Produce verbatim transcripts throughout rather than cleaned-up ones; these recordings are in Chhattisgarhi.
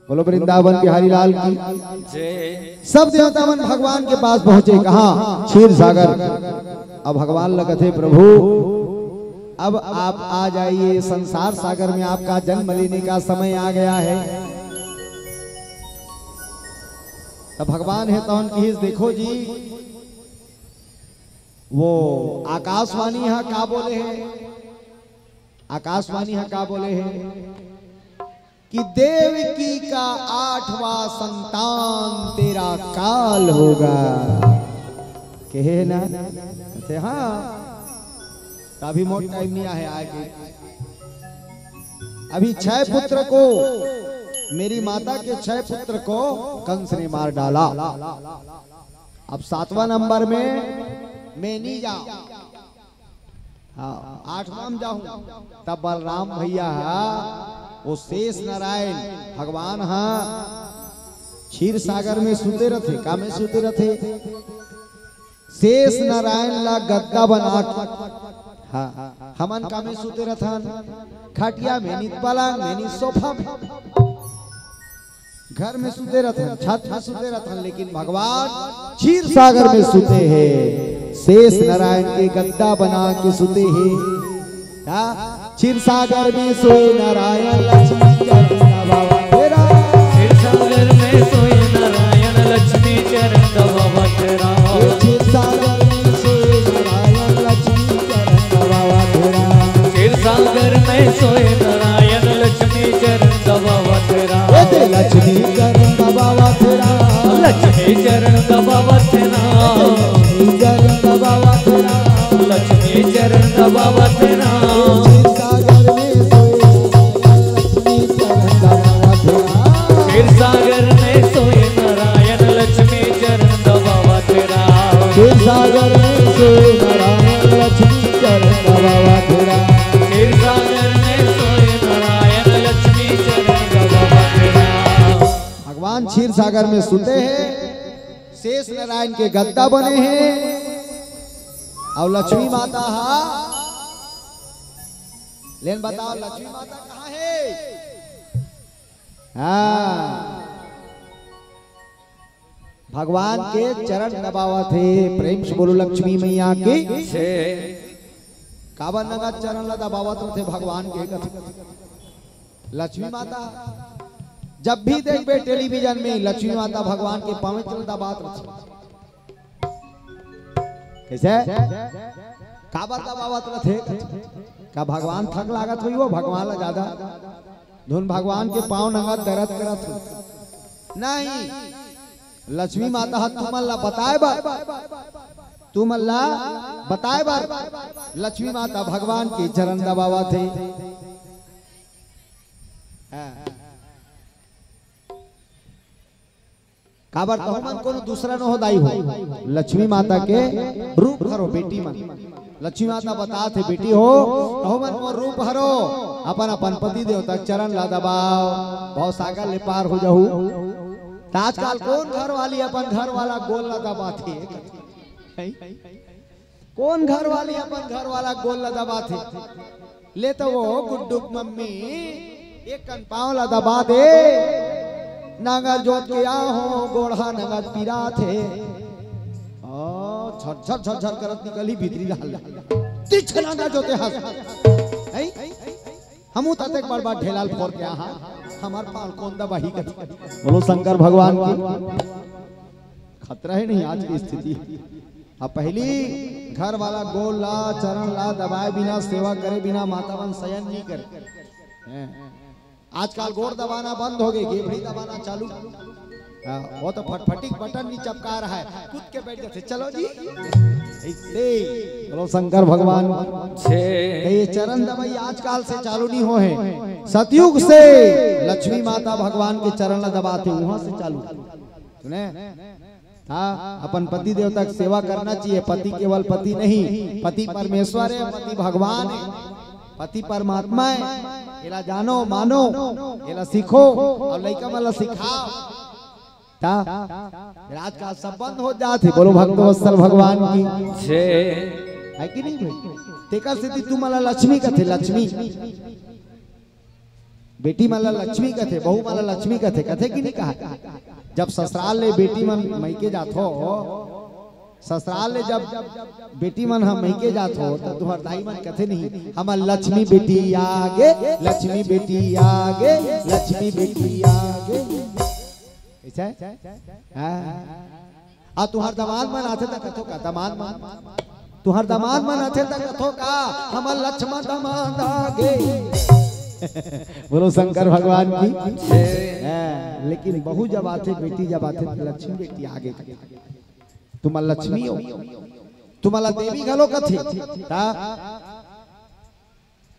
बोलो वृंदावन बिहारी लाल की। जय। सब देवता मन भगवान के पास पहुंचे, कहा? क्षीर सागर। अब भगवान लगत हे, प्रभु, अब आप आ जाइए, संसार सागर में आपका जन्म लेने का समय आ गया है। तब भगवान हे तौन किहिस, देखो जी, वो आकाशवाणी हा का बोले हे, आकाशवाणी हा का बोले हे कि देवकी का आठवां संतान तेरा काल होगा। कहे ना? कहते हाँ। तो अभी मोर टाइम नहीं आहे, आगे। अभी छह पुत्र को, मेरी माता के छह पुत्र को कंस ने मार डाला। अब सातवां नंबर में मैं नहीं जाऊं, हाँ, आठवां में जाऊं। तब बलराम भैया हा, वो शेष नारायण भगवान हा, क्षीर सागर में सुते रथे। का में सुते रथे? शेष नारायण ला गद्दा बना के, हाँ, हमन का में सुते रथन? खटिया में, नित पलंग में, नित सोफा में। घर में सुते रथन, छत में सुते रथन, लेकिन भगवान क्षीर सागर में सुते हे। शेष नारायण के गद्दा बना के सुते हे। का? क्षीर सागर में सोए नारायण, लक्ष्मी चरण दबावा तेरा। क्षीर सागर में सोए नारायण, लक्ष्मी चरण दबावा तेरा। क्षीर सागर में सोए नारायण, लक्ष्मी चरण दबावा तेरा। क्षीर सागर में सोए नारायण, लक्ष्मी चरण दबावा तेरा। ए दे लक्ष्मी चरण दबावा तेरा। लक्ष्मी चरण दबावा तेरा। लक्ष्मी चरण दबावा तेरा। लक्ष्मी चरण दबावा तेरा। क्षीर सागर में सोए लक्ष्मी चरण दबावा तेरा। क्षीर सागर में सोए नारायण, लक्ष्मी चरण दबावा तेरा। क्षीर सागर में सोए नारायण, लक्ष्मी चरण दबावा तेरा। क्षीर सागर में सोए नारायण, लक्ष्मी चरण दबावा तेरा। भगवान क्षीर सागर में सुते हे, शेष नारायण के गद्दा बने हे, अउ लक्ष्मी माता हा, लेन बताओ, लक्ष्मी माता कहाँ हे? हाँ, भगवान के चरण दबावत हे। प्रेम से बोलो लक्ष्मी मैया की। जय। काबर नंगत चरण ला दबावत रथे भगवान के कथे? लक्ष्मी माता। जब भी देखबे टेलीविजन में लक्ष्मी माता भगवान के पाँव ला दबावत रथे। कइसे? काबर दबावत रथे? का भगवान थक लागत होही वो भगवान ला ज्यादा? धुन भगवान के पाँव नंगत दरद करत हो? नहीं। लक्ष्मी माता ह तुमन ला बताए बर, तुमन ला बताए बर लक्ष्मी माता भगवान के चरण दबावत हे। हाँ। काबर तहु मन कोनो दूसरा न हो दाई हो, लक्ष्मी माता के रूप हरो बेटी मन। लक्ष्मी माता बतात हे, बेटी हो, तहु मन मोर रूप हरो, अपन अपन पति देवता चरण ला दबाओ, भवसागर ले पार हो जाहू। त आजकल कोन घर वाली अपन घर वाला गोल ला दबाथे? कोन घर वाली अपन घर वाला गोल ला दबाथे? ले तो वो गुड्डू के मम्मी एक कन पाँव ला दबा दे, नांगर जोत के आ हो, गोड़हा नंगत पिरात हे। ओ, झरझर झरझर करत निकली भीतरी डाल। तिछ नांगर जोते हस। हैं? हमू ततेक बड़ बड़ ढेलाल फोर के आहा, हमार पाँव कोन दबाही कथी? बोलो शंकर भगवान की। खतरा हे नहीं आज की स्थिति। अब पहली घर वाला गोल ला, चरण ला दबाए बिना, सेवा करे बिना माता मन शयन नहीं करे। हैं। आजकल गोड़ दबाना बंद हो गए, गेभड़ी दबाना चालू। हाँ, वो तो फटफटी के बटन नहीं चपका रहा है, कूद के बैठ जाते, चलो जी। ऐसे बोलो शंकर भगवान। छे। तो ये चरण दबाई आजकल से चालू नहीं हो है, सतयुग से लक्ष्मी माता भगवान के चरण ला दबाथे, वहां से चालू। सुने? हाँ, अपन पति देवता के सेवा करना चाहिए। पति केवल पति नहीं, पति परमेश्वर है, पति भगवान है। पति परमात्मा है। एला जानो, मानो, एला सीखो अउ लइका मन ला सिखाओ। ता, फिर आजकल सब बंद हो जात हे। बोलो भक्त वत्सल भगवान की। जय। है कि नहीं भाई? तेकर सेती तुमन ला लक्ष्मी कथे, लक्ष्मी। बेटी मन ला लक्ष्मी कथे, बहू मन ला लक्ष्मी कथे, कथे कि नहीं कहा? जब ससुराल ले बेटी मन मइके जाथो, ससुराल ले जब बेटी मन ह मइके जाथो, त तुहर दाई मन कथे नहीं, "हमर लक्ष्मी बेटी आगे, लक्ष्मी बेटी आगे, लक्ष्मी बेटी आगे।" ऐसा है? हाँ। आ तुहर दमाद मन आथे त कथो का, दमाद मन, तुहर दमाद मन आथे त कथो का, "हमर लक्ष्मण दमाद आगे।" बोलो शंकर भगवान की। हाँ, लेकिन बहू जब आथे, बेटी जब आथे, त लक्ष्मी बेटी आगे कथे। तुमन लक्ष्मी हो, तुमन ला देवी घलो कथे। ता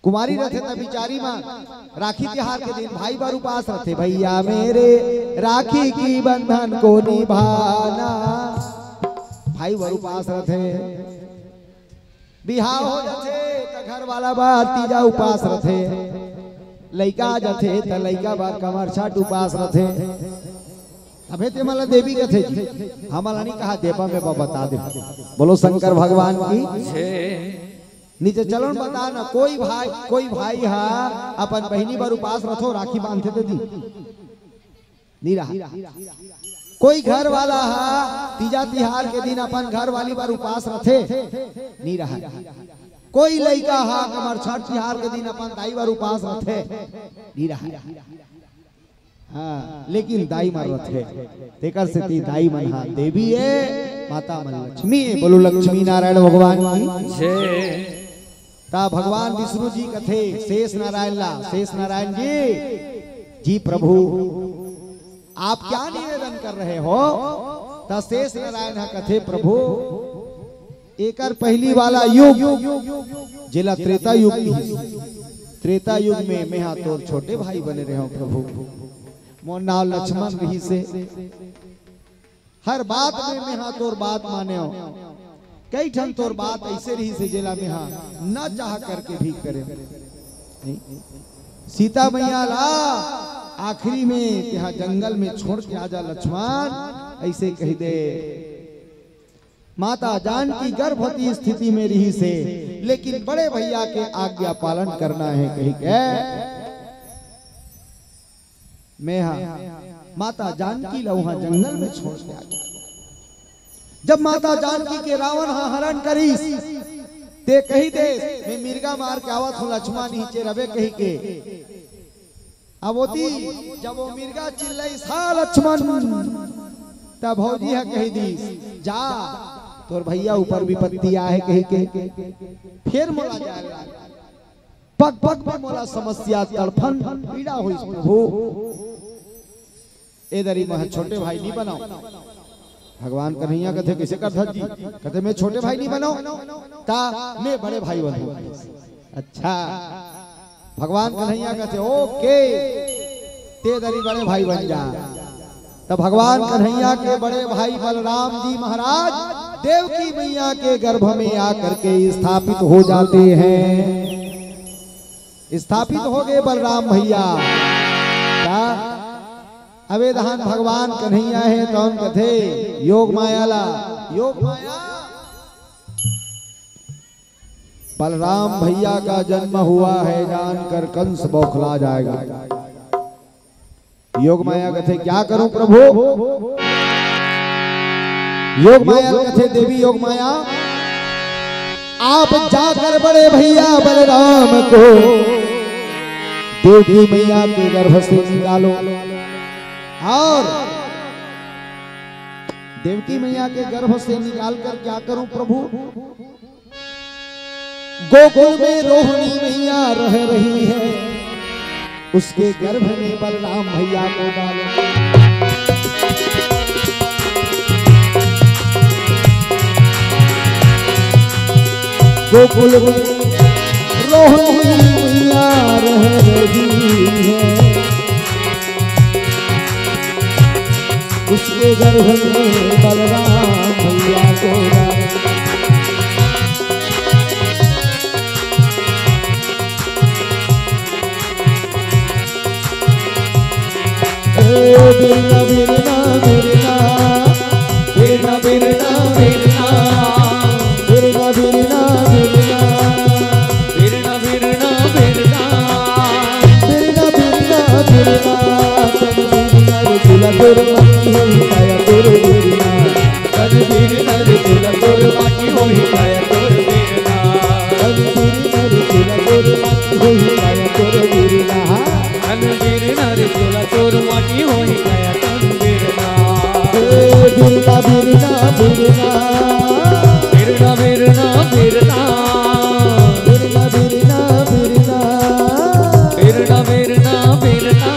कुमारी रथे त बिचारी मन राखी तिहार के दिन भाई बर उपास रथे, "भैया मेरे राखी की बंधन को निभाना।" भाई बर उपास रथे। बिहाव हो जाथे त घर वाला बर तीजा उपास रथे, लइका आ जाथे त लइका बर कमर छठ उपास रथे। तभे ते मन ला देवी कथे जी, हमन ला नहीं कहा देवा में बा, बता दे। बोलो शंकर भगवान की। नीचे चलो न बता ना, कोई भाई, कोई भाई हा अपन बहिनी बर उपास रथो, राखी बांधथे त दी? नहीं रहा। कोई घर वाला हा तीजा तिहार के दिन अपन घर वाली बर उपास रथे? नहीं रहा। कोई लइका हा कमर छठ तिहार के दिन अपन दाई बर उपास रथे? नहीं रहा। हाँ, लेकिन दाई मन रथे, तेकर सेती दाई मन हा देवी ए, माता मन लक्ष्मी ए। बोलो लक्ष्मी नारायण भगवान की। ता भगवान विष्णु जी कथे शेष नारायण ला, "शेष नारायण जी, जी प्रभु, आप क्या निवेदन कर रहे हो?" ता शेष नारायण हा कथे, "प्रभु, एकर पहिली वाला युग, जेला त्रेता युग किहिस, त्रेता युग में मेहा तोर छोटे भाई बने रहेंव प्रभु, मोर नाव लक्ष्मण रिहिसे, हर बात में मेहा तोर बात मानेंव, कई ठन तोर बात ऐसे रिहिसे जेला मेहा न चाह करके भी करेंव।" सीता मैया ला आखिरी में तेहा जंगल में छोड़ के आजा लक्ष्मण, ऐसे कहि दे। माता जानकी गर्भवती स्थिति में रिहिसे, लेकिन बड़े भैया के आज्ञा पालन करना हे कहिके मेहा माता जानकी ला उहाँ जंगल में छोड़ के आ गया। जब माता जानकी के रावण हा हरण करिस, ते कहि देस, "मैं मिर्गा मार के आवत हूँ लक्ष्मण, इहिचे रबे" कहिके। अब ओती जब वो मिर्गा चिल्लाइस, "हा लक्ष्मण," तब भौजी हा कहि दिस, "जा, तोर भैया ऊपर विपत्ति आहे" कहिके। फिर मोला जाए ला, पग पग में मोला समस्या, तड़फन, पीड़ा होइस प्रभु। ए दरी मैं छोटे भाई नहीं बनाओ। भगवान कन्हैया कथे, "कैसे करथस जी?" कथे, "मैं छोटे भाई नहीं बनाओ, ता मैं बड़े भाई बनूं।" अच्छा, भगवान कन्हैया कथे, "ओके, ते दरी बड़े भाई बन जा।" तब भगवान कन्हैया के बड़े भाई बलराम जी महाराज देवकी मैया के गर्भ में आकर के स्थापित हो जाते हैं। स्थापित हो गए बलराम भैया। का? अबे दहान भगवान कन्हैया हे, तौन कथे योग माया ला, योग माया। बलराम भैया का जन्म हुआ है जानकर कंस बौखला जाएगा। योग माया कथे, "क्या करूं प्रभु?" योग माया कथे, "देवी योग माया, आप जाकर बड़े भैया बलराम को देवकी मैया के गर्भ से निकालो।" और देवकी मैया के गर्भ से निकाल कर क्या करूं प्रभु? गोकुल में रोहिणी मैया रह रही है, उसके गर्भ में बलराम भैया को डालो। गोकुल में रोहिणी मैया रह रही है, उसके गर्भ में बलराम भैया को डालो। ए बिरना, बिरना, बिरना, बिरना, बिरना, बिरना, बिरना, बिरना, बिरना, बिरना, बिरना, बिरना, बिरना, बिरना, बिरना, बिरना, तोर माटी होही काया तोर बिरना। तन बिरना रे चोला तोर माटी होही काया तोर बिरना। तन बिरना रे चोला तोर माटी होही काया तोर बिरना। तन बिरना रे चोला तोर माटी होही काया तन बिरना। ए बिरना, बिरना, बिरना। बिरना, बिरना, बिरना। बिरना, बिरना, बिरना। बिरना, बिरना, बिरना।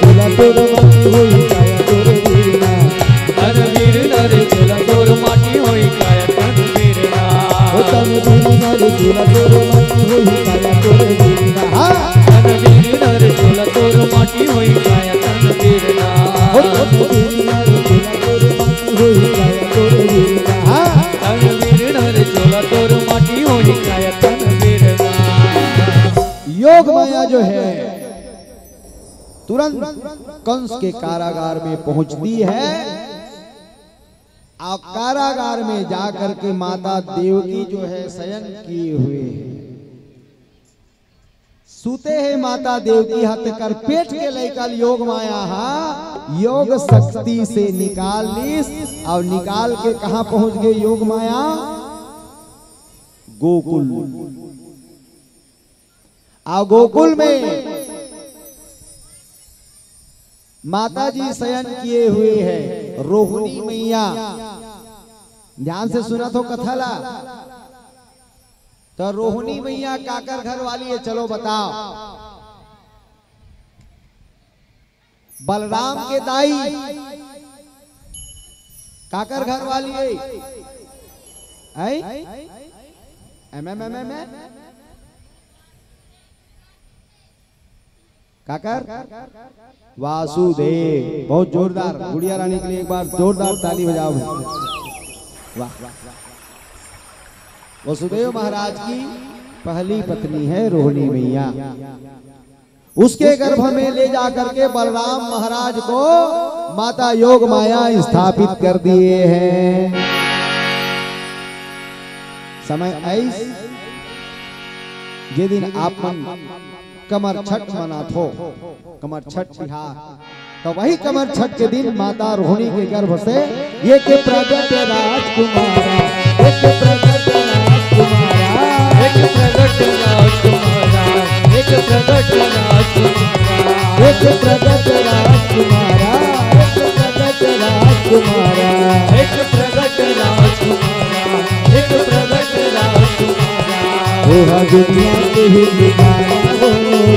बिरना, बिरना, बिरना। तन बिरना रे चोला तोर माटी होही काया तोर बिरना। तन बिरना रे चोला तोर माटी होही काया तन बिरना। ओ तन बिरना रे चोला तोर माटी होही काया तोर बिरना। हाँ। तन बिरना रे चोला तोर माटी होही काया तन बिरना। ओ तन बिरना रे चोला तोर माटी होही काया तोर बिरना। हाँ। तन बिरना रे चोला तोर माटी होही काया तन बिरना। योग माया जो है, तुरंत कंस के कारागार में पहुंचती है। और कारागार में जाकर के माता देवकी जो है, शयन किए हुए हैं, सूते हैं माता देवकी। हा तेकर पेट के लइका ल योग माया हा योग शक्ति से निकाल लीस, और निकाल के कहाँ पहुंच गए योग माया? गोकुल। आ गोकुल में माता जी शयन किए हुए हैं, रोहिणी मैया। ध्यान से सुना तो कथा ला। तो रोहिणी मैया काकर घर वाली है, चलो बताओ। बलराम के दाई काकर घर वाली है? हैं? एम, एम, एम, एम, एम? काकर? वासुदेव। बहुत जोरदार। गुड़िया रानी के लिए एक बार जोरदार ताली बजाओ भाई। वाह। वसुदेव महाराज की पहली पत्नी है रोहिणी मैया। उसके गर्भ में ले जा करके बलराम महाराज को माता योग माया स्थापित कर दिए हैं। समय आइस, जे दिन आप मन कमर छठ मनाथो, कमर छठ तिहार, तो वही कमर छठ के दिन माता रोहिणी के गर्भ से एक प्रगट राजकुमारा, एक प्रगट राजकुमारा, एक प्रगट राजकुमारा, एक प्रगट राजकुमारा, एक प्रगट राजकुमारा, एक प्रगट राजकुमारा, एक प्रगट राजकुमारा, एक प्रगट राजकुमारा। ओहा दुनिया के हितकारा हो,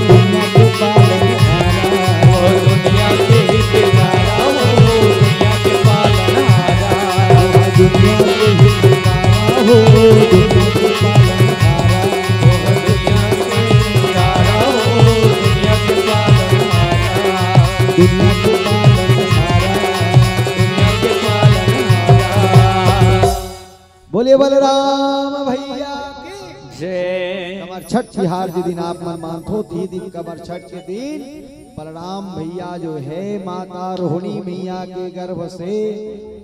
दुनिया के पालनहारा। ओहा दुनिया के हितकारा हो, दुनिया के पालनहारा। ओहा दुनिया के हितकारा हो, दुनिया के पालनहारा। ओहा दुनिया के हितकारा हो, दुनिया के पालनहारा। दुनिया के पालनहारा, दुनिया के पालनहारा। बोलिए बलराम भैया की जय। कमर छठ तिहार जे दिन आप मन मानथो, ती दिन कमर छठ के दिन बलराम भैया जो है माता रोहिणी मैया के गर्भ से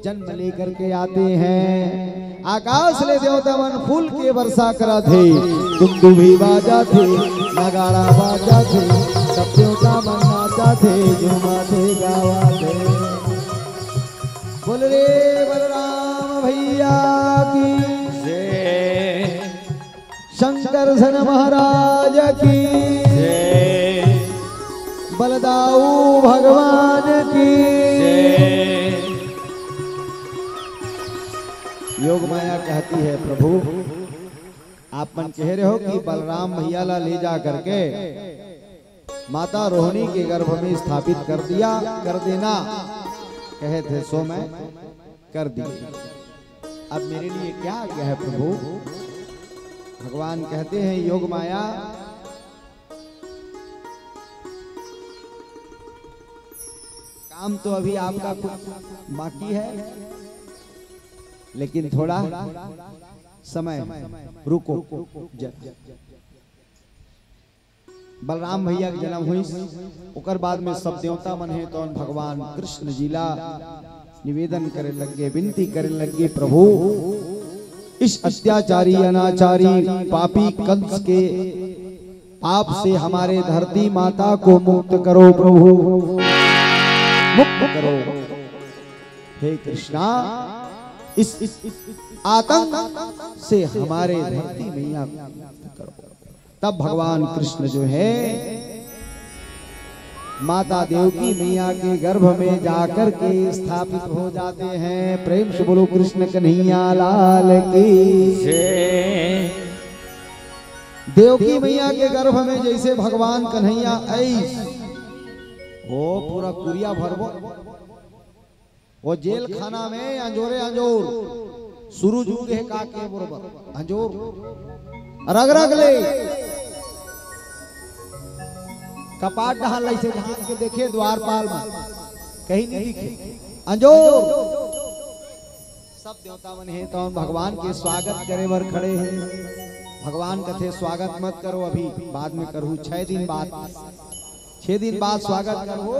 जन्म लेकर के आते हैं। आकाश ले देवता मन फूल के वर्षा करा थे, दुंदुभी बाजा थे, नगाड़ा बाजा थे, सब देवता मन नाचा थे, झूमा थे, गावा थे। बोल रे बलराम भैया की जय। शंकरधन महाराज की जय। बलदाऊ भगवान की जय। योग माया कहती है, प्रभु, आप मन कह रहे हो कि बलराम भैया ला ले जा करके माता रोहिणी के गर्भ में स्थापित कर दिया, कर देना, कहे थे सो मैं कर दी। अब मेरे लिए क्या आज्ञा है प्रभु? भगवान कहते हैं, योग माया, काम तो अभी आपका कुछ बाकी है, लेकिन थोड़ा समय रुको जरा। बलराम भैया के जन्म होइस, ओकर बाद में सब देवता मन हे, तौन भगवान कृष्ण जी ला निवेदन करे लगे, विनती करे लगे, प्रभु, इस अत्याचारी, अनाचारी, पापी कंस के पाप से हमारे धरती माता को मुक्त करो प्रभु, मुक्त करो। हे कृष्णा, इस, इस, इस आतंक से हमारे धरती मैया को मुक्त करो। तब भगवान कृष्ण जो है माता देवकी मैया के गर्भ में जाकर के स्थापित हो जाते हैं। प्रेम से बोलो कृष्ण कन्हैया लाल की। देवकी मैया के गर्भ में जैसे भगवान कन्हैया आइस, वो पूरा कुरिया भरबो। वो जेल खाना में अंजोरे अंजोर सुरुज उगे का के बरोबर अंजोर रग रग ले कपाट डहान लइसे झांक के देखे द्वारपाल में कहीं नहीं दिखे। अंजोर सब देवता मन हे तौन भगवान के स्वागत करे बर खड़े हे। भगवान कथे स्वागत मत करो, अभी बाद में करहू, छह दिन बाद, छह दिन बाद स्वागत करहू।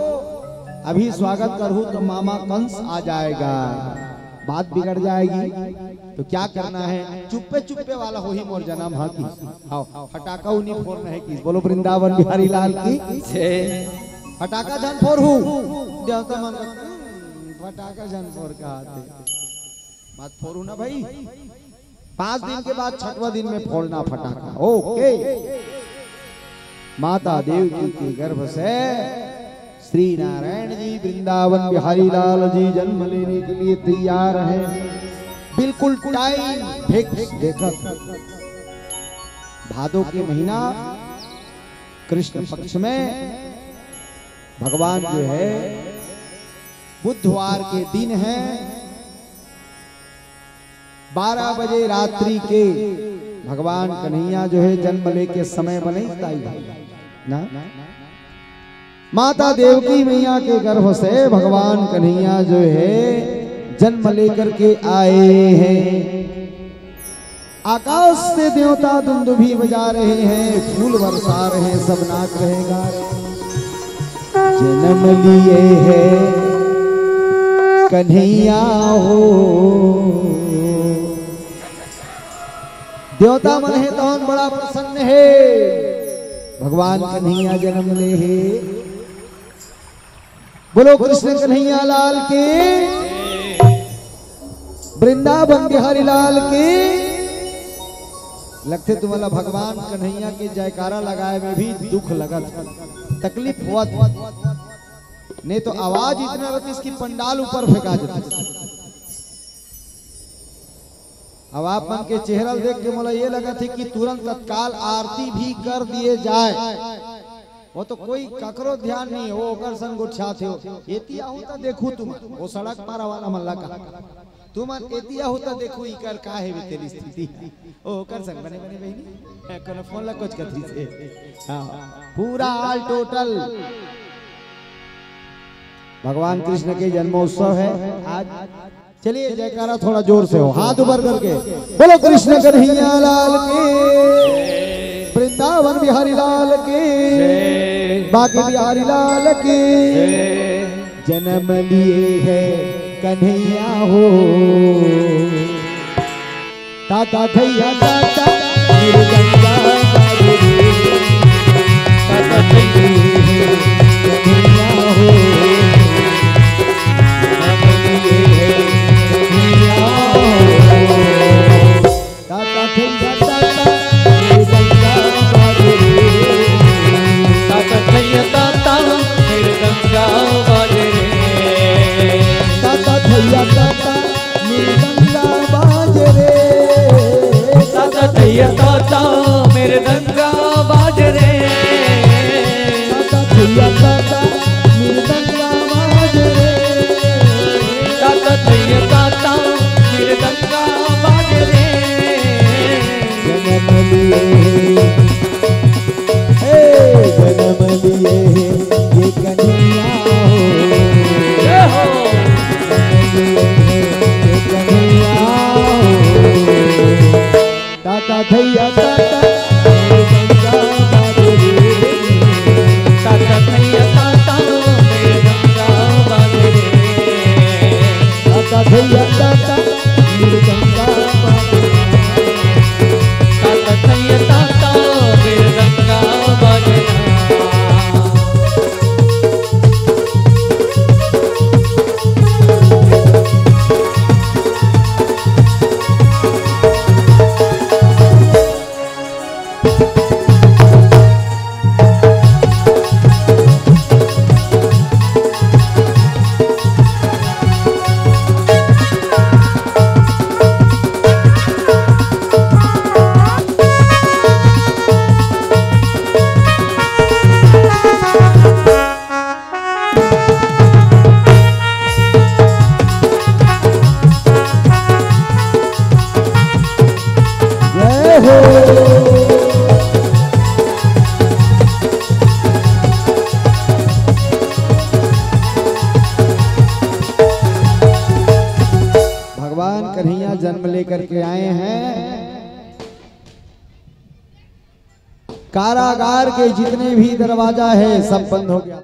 अभी स्वागत करहू तो मामा कंस आ जाएगा, बात बिगड़ जाएगी। तो क्या करना है, चुप्पे चुप्पे वाला होही मोर जन्म हा की। हाँ, फटाका उनी फोड़ना है की। बोलो वृंदावन बिहारी लाल की। फटाका झन फोड़हू, देवता मन का, "हम्म, फटाका झन फोड़," कहा थे। मत फोड़ू ना भाई। पांच दिन के बाद छठवां दिन में फोड़ना फटाका। ओके। माता देवकी के गर्भ से श्री नारायण जी वृंदावन बिहारी लाल जी जन्म लेने के लिए तैयार हैं। बिल्कुल टाइम फिक्स देखत। भादो के महीना कृष्ण पक्ष में भगवान जो है बुधवार के दिन है, बारह बजे रात्रि के भगवान कन्हैया जो है जन्म लेके समय बने ताई ना, माता देवकी मैया के गर्भ से भगवान कन्हैया जो है जन्म लेकर के आए हैं। आकाश से देवता दुंदुभी बजा रहे हैं, फूल बरसा रहे हैं, सब नाच रहे हैं, गा रहे हैं। जन्म लिए है कन्हैया हो। देवता मन हे तौन बड़ा प्रसन्न हे, भगवान कन्हैया जन्म ले हे। बोलो कृष्ण कन्हैया लाल की, वृंदावन बिहारी लाल की। लगथे तुमला भगवान कन्हैया के जयकारा लगाए में भी दुख लगत, तकलीफ होवत, नहीं तो आवाज इतना रहती इसकी पंडाल ऊपर फेंका जाती। अब आप मन के चेहरा देख के मोला ये लगत हे कि तुरंत तत्काल आरती भी कर दिए जाए। वो तो कोई ककरो ध्यान नहीं हे, वो ओकर संग गोठियाथे। एती आहू त देखू तुमन, वो सड़क पारा वाला मन ला कहा, तुमन एती आहू त देखू इकर का हे बेतेल स्थिति। ओ ओकर संग बने बने बहिनी, कोनो फोन ला कुछ कथी से। हाँ, पूरा all total भगवान कृष्ण के जन्मोत्सव है आज। चलिए जयकारा थोड़ा जोर से हो, हाथ ऊपर करके बोलो कृष्ण कन्हैया लाल की, वृंदावन बिहारी लाल की, बांके बिहारी लाल की। जन्म लिए है कन्हैया हो। ताता थैया ताता, मेरे गंगा बाबू रे। ताता थैया कन्हैया हो। ताता थैया ताता, मेरे गंगा बाबू रे। ताता थैया ताता, मेरे गंगा बाबू रे। ताता थैया ताता, मेरे गंगा बाजे रे। ताता थैया ताता, मेरे गंगा बाजे रे। ताता थैया ताता, मेरे गंगा बाजे रे। ताता थैया ताता, मेरे गंगा बाजे रे। जन्म लिए, हे जन्म लिए, ये कन्हैया हो। जय हो। जन्म लिए, ये कन्हैया हो। ताता थैया कारागार के जितने भी दरवाजा है, सब बंद हो गया।